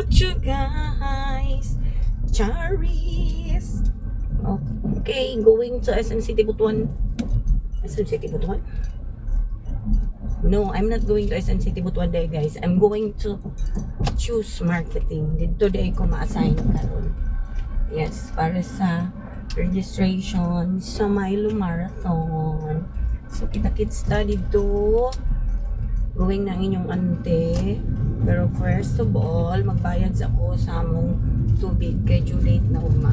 Otso, guys. Charis. Okay, going to SM City Butuan. SM City Butuan? No, I'm not going to SM City Butuan diay, guys. I'm going to choose marketing. Didto diay ko ma-assign karon. Yes, para sa registration sa Milo Marathon. So, kita-kits ta didto. Going na ang inyong ante. Pero first of all, magbayad sa ako sa among tubig kay due date na ugma.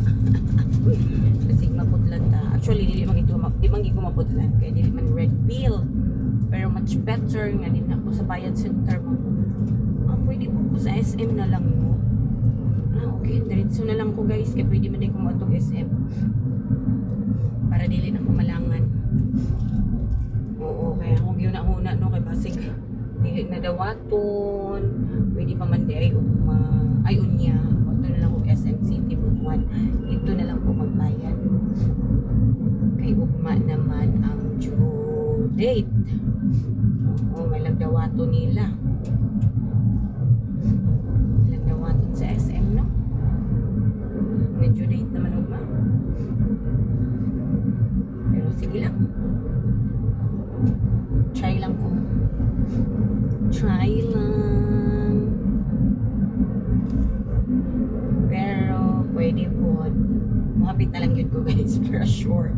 Kasi maputlan ta. Actually, dili man gito, di man gid ko maputlan kay dili man red bill. Pero much better nga din ako sa bayad center mo. Ah, pwede po ko sa SM na lang, no? Ah, okay. Diretso na lang ko, guys. Kaya pwede man din ko moadtog SM. Para dili na ko malangan. Oo, kaya akong gihuna-huna, no, kay basig dili na dawaton. Pwede pa man diay ugma. Ay, unya. Adto na lang ko SM City Butuan. Didto na lang ko magbayad. Kay ugma naman ang due date. Oo, may lagdawato nila. Lagdawaton sa SM, no? May due date naman ugma. Pero sige lang. Try lang ko. Try lang. Pero pwede po. Muhapit na lang jud ko, guys, para sure.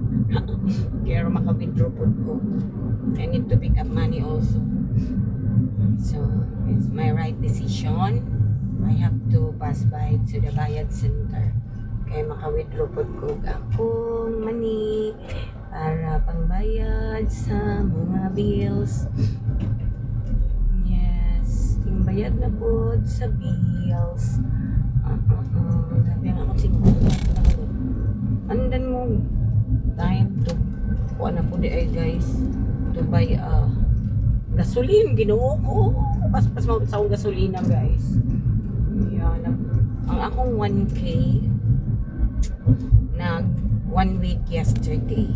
Kaya maka-withdraw po ko. I need to pick up money also. So, it's my right decision. I have to pass by to the bayad center. Kaya maka-withdraw po ko og akong money para pangbayad sa mga bills. Yes, bayad na po sa bills. Ah. Sabi nga ako, siguro. Andan mo time to kuha na po diay, guys, to buy gasoline. Ginoo ko. Paspas mo sa akong gasolina, guys. Yan. Ang akong 1K nag one week yesterday.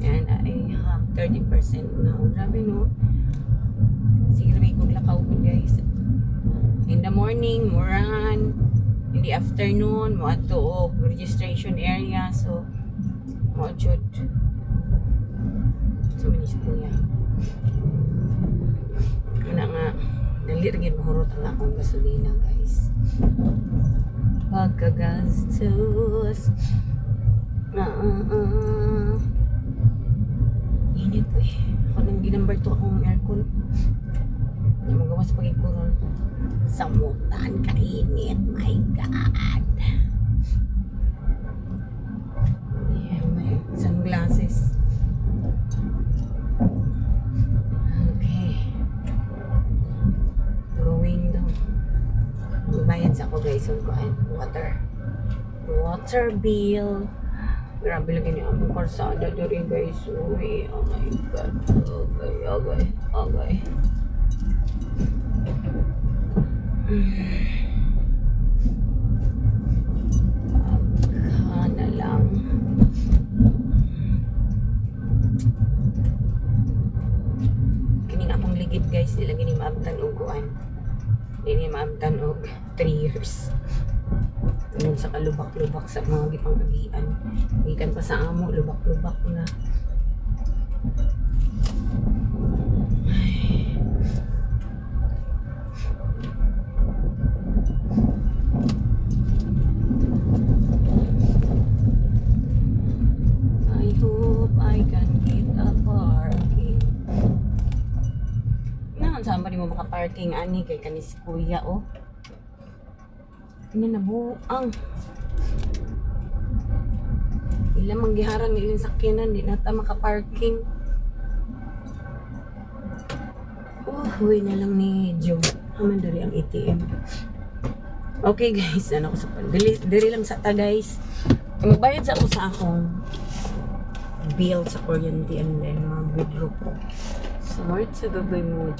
And I have 30% now. Grabe, no? Sige may kong lakaw ko, guys. In the morning, mo-run. In the afternoon, mo adto og registration area. So, mo jud. So, manis kuya. Una nga, dali ra gyud mahurot ang akong gasolina, guys. Pagkagastos. Ah. Init ko eh. Ako nang ginumber 2 akong aircon. Hindi mo gawas pagikuron. Samutan kainit. My God. Yeah, may sunglasses. Okay. Going down. Magbayad sa ako, guys, yung kuan, water. Water bill. Grabe lagi niya ang kalsada diri, guys. Uy, oh my God. Okay. Pagka na lang. Kining akong ligid, guys, di lang gini maabtan og kuan. Di ni maabtan og 3 years. Tungod sa kalubak-lubak sa mga gipangkagian. Gikan pa sa amo, lubak-lubak na. Ay. I hope I can get a parking. Naon saan ba di mo maka-parking ani kay kanis kuya, oh. Ina nabuang. Ila mang giharang ilang sakyanan, di na ta maka-parking. Oh, huwi na lang ni Joe. Haman diri ang ATM. Okay guys, ano ko sa dili, diri lang sa ta, guys. Magbayad sa ako sa akong bill sa kuryente and then mag-withdraw ko. So, more to babay mo.